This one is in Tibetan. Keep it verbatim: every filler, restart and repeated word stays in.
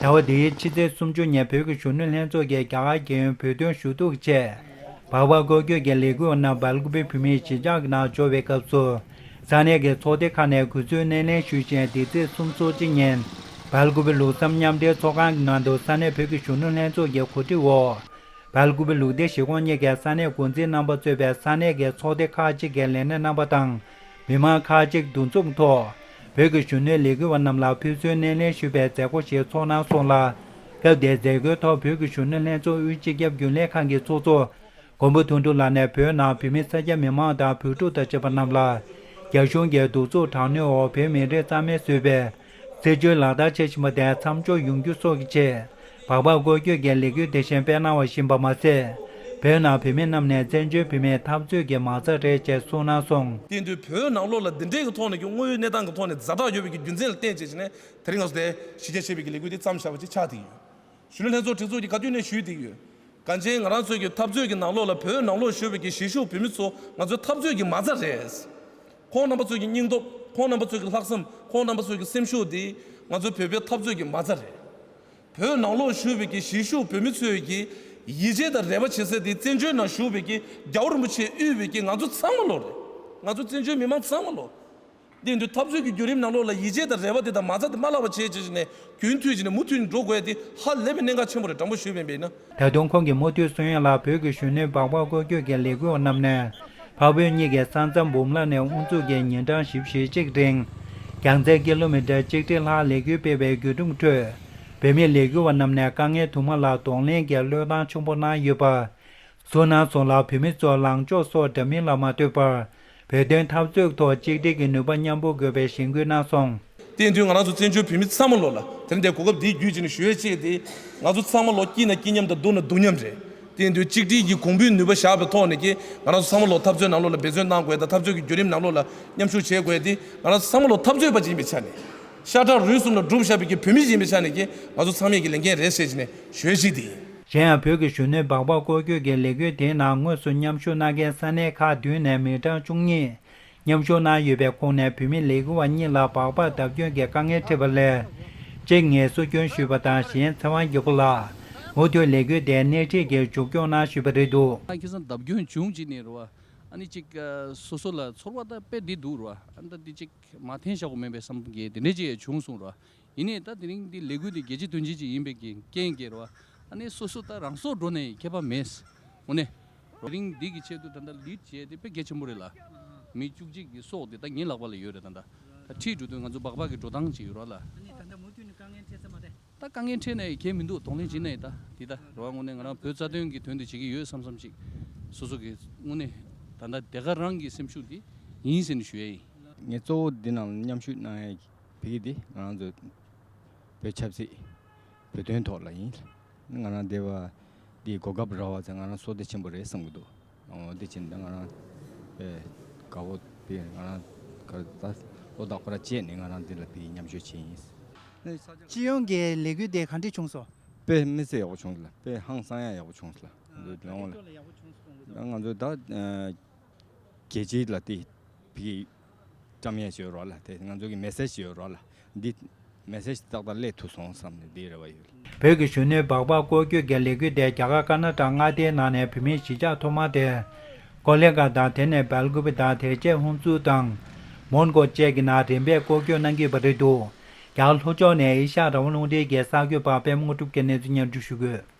ཟླ་བ་འདིའི་ཕྱི་ཚེས་སུམ་ཅུ་ཉིན་བོད་ཀྱི་གཞོན་ནུ་ལྷན་ཚོགས་ཀྱིས་རྒྱ་གར་རྒྱལ་ཡོངས་བོད་དོན་ཞུ་གཏུག་ཆེད། སྦག་སྦག་སྐོར་སྐྱོད་ཀྱི་ལས་འགུལ་བ་རྣམས་སྦེལ་ཀོབ་བོད་མིའི་གཞིས་ཆགས་ཀྱི་ནང་འབྱོར་བའི་སྐབས་སུ། ས་གནས་ཀྱི་ཚོགས་སྡེ་ཁག་ནས་གུས་བསུའི་སྣེ་ལེན་ཞུས་ཤིང་། འདི་ཚེས་སུམ་ཅུ་སོ་གཅིག་ཉིན་སྦེལ་ཀོབ་ལུགས་བསམ་མཉམ་འབྲེལ་ཚོགས་ཁང་གི་ནང་དུ་ས་གནས་བོད་ཀྱི་གཞོན་ནུ་ལྷན་ཚོགས་ཀྱི་གོ་སྒྲིག་འོག་སྦེལ་ཀོབ་ལུགས་བདེ་ཞི་ཁོངས་གཉིས་ཀྱི་ས་གནས་འགོ་འཛིན་རྣམ་པ་གཙོས་པའི་ས་གནས་ཀྱི་ཚོགས་སྡེ་ཁག་ཅིག་གི་ལས་སྣེ་རྣམ་པ་དང་། མི་མང་ཁག་ཅིག་འདུ་འཛོམས་ཐོག་བོད་ཀྱི་གཞོན་ནུའི་ལས་འགུལ་བ་རྣམས་ལ་ཕུལ་བྱུང་སྣེ་ལེན་ཞུས་པའི་མཛད་སྒོ་ཞིག་ཚོགས་གནང་སོང་ལ། སྐབས་དེའི་མཛད་སྒོའི་ཐོག་བོད་ཀྱི་གཞོན་ནུ་ལྷན་ཚོགས་དབུས་སྤྱི་ཁྱབ་རྒྱུན་ལས་ཁང་གི་ཚོགས་གཙོ་མགོན་པོ་དོན་གྲུབ་ལགས་ནས། བོད་ནང་བོད་མི་ས་སྐྱ་མི་མང་དང་བོད་ཕྲུག་དང་བཅས་པ་རྣམས་ལ། རྒྱ་གཞུང་གིས་གདུག་རྩུབ་དྲག་གནོན་འོག་བོད་མི་རེ་རྩ་མེད་བཟོས་པའི་སྲིད་བྱུས་ལག་བསྟར་བྱེད་བཞིན་པ་དེ་མཚམས་འཇོག་ཡོང་རྒྱུ་སོགས་ཀྱི་ཆེད། སྦག་སྦག་སྐོར་སྐྱོད་ཀྱི་ལས་འགུལ་དེ་བཞིན་སྤེལ་གནང་བ་ཞིག་ཡིན་པ་མ་ཟད། བོད་ནང་བོད་མི་རྣམས་ནས་བཙན་བྱོལ་བོད་མིའི་འཐབ་རྩོད་ཀྱི་མ་རྩ་རེད་ཅེས་གསུངས་གནང་སོང་། དེ་དུས་བོད་ནང་ལོགས་ལ་འདི་འདྲའི་གི་ཐོག་ནས་ཀྱི་དངོས་ཡོད་གནས་སྟངས་ཀྱི་ཐོག་ནས་ཛ་དྲག་ཡོད་པའི་གི་རྒྱུ་མཚན་ལ་བརྟེན་བྱས་བྱས་ནས། དེ་རིང་ང་ཚོ་དེ་གཞི་རྒྱ་ཆེ་བའི་གི་ལས་འགུལ་འདི་བརྩམས་བཞག་པ་ཅིག་ཆགས་བསྡད་ཡོད། གཞོན་ནུ་ལྷན་ཚོགས་སྒྲིག་འཛུགས་ཀྱིས་ག་དུས་ནས་ཞུས་བསྡད་ཡོད། གང་ཅི་ང་རང་ཚོའི་གི་འཐབ་རྩོད་ཀྱི་ནང་ལོགས་ལ་བོད་ནང་ལོགས་བཞུགས་པའི་གི་གཞིས་བཞུགས་བོད་མི་ཚོ་ང་ཚོའི་འཐབ་རྩོད་ཀྱི་མ་རྩ་རེད། ཁོང་རྣམ་པ་ཚོའི་གི་སྙིང་སྟོབས། ཁོང་རྣམ་པ་ཚོའི་གི་ལྷག་བསམ། ཁོང་རྣམ་པ་ཚོའི་གི་སེམས་ཤུགས་འདི་ང་ཚོའི་བོད་པའི་འཐབ་རྩོད་ཀྱི་མ་རྩ་རེད། བོད་ནང་ལོགས་བཞུགས་པའི་གི་གཞིས་བཞུགས་བོད་མི་ཚོའི་གི་ཡིད་ཆེས་དང་རེ་བ་བྱེད་ས་དེ་བཙན་བྱོལ་ནང་བཞུགས་པའི་གི་རྒྱལ་བ་རིན་པོ་ཆེས་དབུས་པའི་གི་ང་ཚོ་ཚང་མ་ལོ་རེད། ང་ཚོ་བཙན་བྱོལ་མི་མང་ཚང་མ་ལོ། དེ་དུས་འཐབ་རྩོད་ཀྱི་བརྒྱུད་རིམ་ནང་ལོགས་ལ་ཡིད་ཆེས་དང་རེ་བ་དེ་དང་མ་རྩ་དེ་མ་བརླག་པ་བྱས་བྱས་བྱས་ནས་རྒྱུན་མཐུད་བྱས་ནས་མུ་མཐུད་འགྲོ་དགོས་ཡ་དེ་ཧ་ལས་པའི་གནད་འགག་ཆེན་པོ་རེད། དྲང་པོ་ཞུས་པ་ཡིན་ན། ད་དུང་ཁོང་གིས་མུ་མཐུད་གསུང་ཡ་ལ། བོད་ཀྱི་གཞོན་ནུའི་སྦག་སྦག་སྐོར་སྐྱོད་ཀྱི་ལས་འགུལ་བ་རྣམས་ནས་འཕགས་བོད་གཉིས་ཀྱི་ས་མཚམས་འབུམ་རམས་ནས་དབུ་འཛུགས་ཀྱིས་ཉིན་གྲངས་བཞི་བཅུ་ཞེ་གཅིག་རིང་རྒྱང་ཚད་ཀི་ལོ་མི་ཊར་གཅིག་ཁྲི་ལྷག་ལས་འགུལ་སྤེལ་བའི་བརྒྱུད་རིམ་ཁྲོད། བོད་མི་ལས་འགུལ་བ་རྣམས་ནས་དཀའ་ངལ་དུ་མ་ལ་གདོང་ལེན་གྱིས་བློས་བཏང་ཆེན་པོ་གནང་ཡོད་པ། གསུངས་གནང་སོང་ལ། བོད་མི་ཚོ་ལངས་ཕྱོགས་སོགས་འདྲ་མིན་ལ་མ་ལྟོས་པར། བོད་དོན་འཐབ་རྩོད་ཐོག་གཅིག་སྒྲིལ་གྱི་ནུས་པ་མཉམ་སྤུངས་དགོས་པའི་གཞེན་སྐུལ་གནང་སོང་། དེ་དུས་ང་རང་ཚོ་བཙན་བྱོལ་བོད་མི་ཚང་མ་ལོ་ལ་དེ་རིང་འདིར་གོ་སྐབས་འདི་བརྒྱུད་བྱས་ནས་ཞུ་ཡས་ཅིག་དེ། ང་ཚོ་ཚང་མ་ལོ་སྐྱིད་ན་སྐྱིད་མཉམ་དང་སྡུག་ན་སྡུག་མཉམ་རེད། དེ་དུས་གཅིག་སྒྲིལ་གྱི་གོང་བུའི་ནུས་པ་བཞག་པའི་ཐོག་ནས་ཀྱི་ང་རང་ཚོ་ཚང་མ་ལོ་འཐབ་རྩོད་ནང་ལོགས་ལ་འབད་བརྩོན་གནང་དགོས་དང་། འཐབ་རྩོད་ཀྱི་བརྒྱུད་རིམ་ནང་ལོགས་ལ་མཉམ་ཞུགས་བྱེད་དགོས་ཡ་དེ། ང་རང་ཚོ་ཚང་མ་ལོ་འཐབ་རྩོད་པ་ཅིག་ཡིན་པའི་ཆ་ནས། ཤ་ཁྲག་རུས་གསུམ་ལ་གྲུབ་བཞག་པའི་གི་བོད་མི་ཅིག་ཡིན་པའི་ཆ་ནས་ཀྱི་ང་ཚོ་ཚང་མས་ཀྱི་ལས་འགན་རེད་ཟེར་བྱས་ནས་ཞུ་ཡས་ཅིག་དེ་ཡིན། གཞན་ཡང་བོད་ཀྱི་གཞོན་ནུའི་སྦག་སྦག་སྐོར་སྐྱོད་ཀྱི་ལས་འགུལ་དེའི་ནང་དངོས་སུ་མཉམ་ཞུགས་གནང་མཁན་ས་གནས་ཁག་བདུན་ནས་མི་གྲངས་བཅུ་གཉིས་མཉམ་ཞུགས་གནང་ཡོད་པའི་ཁོངས་ནས་བོད་མི་ལས་འགུལ་བ་གཉིས་ལ་སྦག་སྦག་བརྡབ་སྐྱོན་གྱི་དཀའ་ངལ་འཕྲད་པ་ལས་གཅིག་ངལ་གསོ་སྐྱོན་ཞུས་པ་དང་། གཞན་ཚེ་དབང་རྒྱལ་པོ་ལགས་མུ་མཐུད་ལས་འགུལ་དེ་སྣེ་ཁྲིད་ཀྱིས་མཇུག་སྐྱོང་གནང་ཞུས་པ་རེད་འདུག་ཁ་སང་བརྡབ་སྐྱོན་བྱུང་བྱས་ནས་རེད་བ། ཨ་ནི་གཅིག་སོ་སོ་ལ་ཚོར་བ་ད་དཔེ་འདི་འདུག་རེད་བ། ཨ་ནི་ད་འདི་གཅིག་མ་འཐེན་བཞག་དགོས་མིན་པའི་བསམ་གྱི་དེ་འདྲས་ཅིག་བྱུང་སོང་རེད་བ། ཡིན་ནའི་ད་དེ་རིང་འདི་ལས་འགུལ་འདི་རྒྱལ་སྤྱིའི་དོན་ཆེན་ཅིག་ཡིན་པའི་གི་རྐྱེན་གྱིས་རེད་བ། ཨ་ནི་སོ་སོ་ད་རང་སྲོག་འགྲོ་ནའི་ཁྱད་པར་མེད། དངོས་གནས། དེ་རིང་འདི་གི་ཆེད་དུ་ད་ལྟ་ལིཌ་བྱས་ཏེ་དཔེ་གལ་ཆེན་པོ་རེད་ལ། མི་བཅུ་གཅིག་གི་སྲོག་དེ་ད་ངའི་ལག་པ་ལ་ཡོད་རེད་ད་ལྟ། ད་ཁྲིད་འགྲོ་དུས་ང་ཚོ་སྦག་སྦག་གི་འགྲོ་སྟངས་ཅིག་ཡོད་རེད་ལ། ཨ་ནི་ད་ལྟ་མུ་མཐུད་ནས་དཀའ་ངལ་འཕྲད་ས་མ་རེད། ད་དཀའ་ངལ་འཕྲད་ནའི་གལ་མི་འདུག་གདོང་ལེན་བྱེད་ནའི་ད་འདི་ད་རེད་བ། དངོས་གནས་ང་རང་བོད་རྩ་དོན་གྱི་དོན་དུ་བྱེད་ཀྱི་ཡོད་བསམ་བསམ་ཅིག་སོ་སོ་གི་དངོས་གནས་ད་ལྟ་དེ་ག་རང་གི་སེམས་ཤུགས་འདི་ཡིན་ཟེར་ནས་ཞུ་ཡ་ཡིན། ངས་གཙོ་བོ་འདི་ནང་ལ་མཉམ་ཞུགས་གནང་ཡ་ཕ་གི་འདི་ང་རང་ཚོ་བོད་ཆབ་སྲིད་བོད་དོན་ཐོག་ལ་ཡིན། ང་རང་འདི་བ་འདི་གོ་སྐབས་རག་པ་ཚེ་ང་རང་བསོད་བདེ་ཆེན་པོ་རེད་བསམ་གྱི་འདུག་འོ་འདི་བྱས་ན་ང་རང་དཔེ་དགའ་བོ་དཔེ་ང་རང་ག་ད་བློ་ཐག་ཁོ་ར་བཅད་ནས་ང་རང་འདི་ལ་དཔེ་མཉམ་ཞུགས་བྱས་ཡིན། སྤྱི་ཡོངས་ཀྱི་ལས་འགུལ་དེ་ག་འདྲས་བྱུང་སོང་། དཔེ་དམིགས་བསལ་ཡག་པོ་བྱུང་ལ་དཔེ་ཧང་སང་ཡ་ཡག་པོ་བྱུང་ལ། འདི་ལོང་ལ་ང་ཚོ་ད་རྒྱལ་སྤྱི་ལ་དེ་ཕ་གི་བཀྲམ་ཡས་ཡོད་རོགས་ལ་དེ་ང་ཚོ་གི་མེ་སེ་ཇི་ཡོད་རོགས་ལ་འདི་མེ་སེ་ཇི་ཏག་ཏག་སླེབས་ཐུབ་སོང་བསམ་ནས་འདི་རེ་བ་ཡོད། བོད་ཀྱི་གཞོན་ནུའི་སྦག་སྦག་སྐོར་སྐྱོད་ཀྱི་ལས་འགུལ་དེ་རྒྱ་གར་ཀར་ན་ཊ་མངའ་སྡེའི་ནང་ནས་བོད་མིའི་གཞིས་ཆགས་ཐོག་མ་དེ་ཀོ་ལེ་གྷལ་དང་དེ་ནས་སྦེལ་ཀོབ་དང་དེ་རྗེས་ཧུན་སུར་དང་མོན་གྷོ་བཅས་ཀྱི་ནང་རིམ་པས་སྐོར་སྐྱོད་གནང་གི་ཡོད་པ་རེད་འདུག་རྒྱ་གར་ལྷོ་ཕྱོགས་ནས་ཨེ་ཤ་ཡ་རང་དབང་རླུང་འཕྲིན་གྱི་གསར་འགོད་པ་པད་མ་དངོས་གྲུབ་ཀྱིས་གནས་ཚུལ་སྙན་སྒྲོན་ཞུ་གི་ཡོད།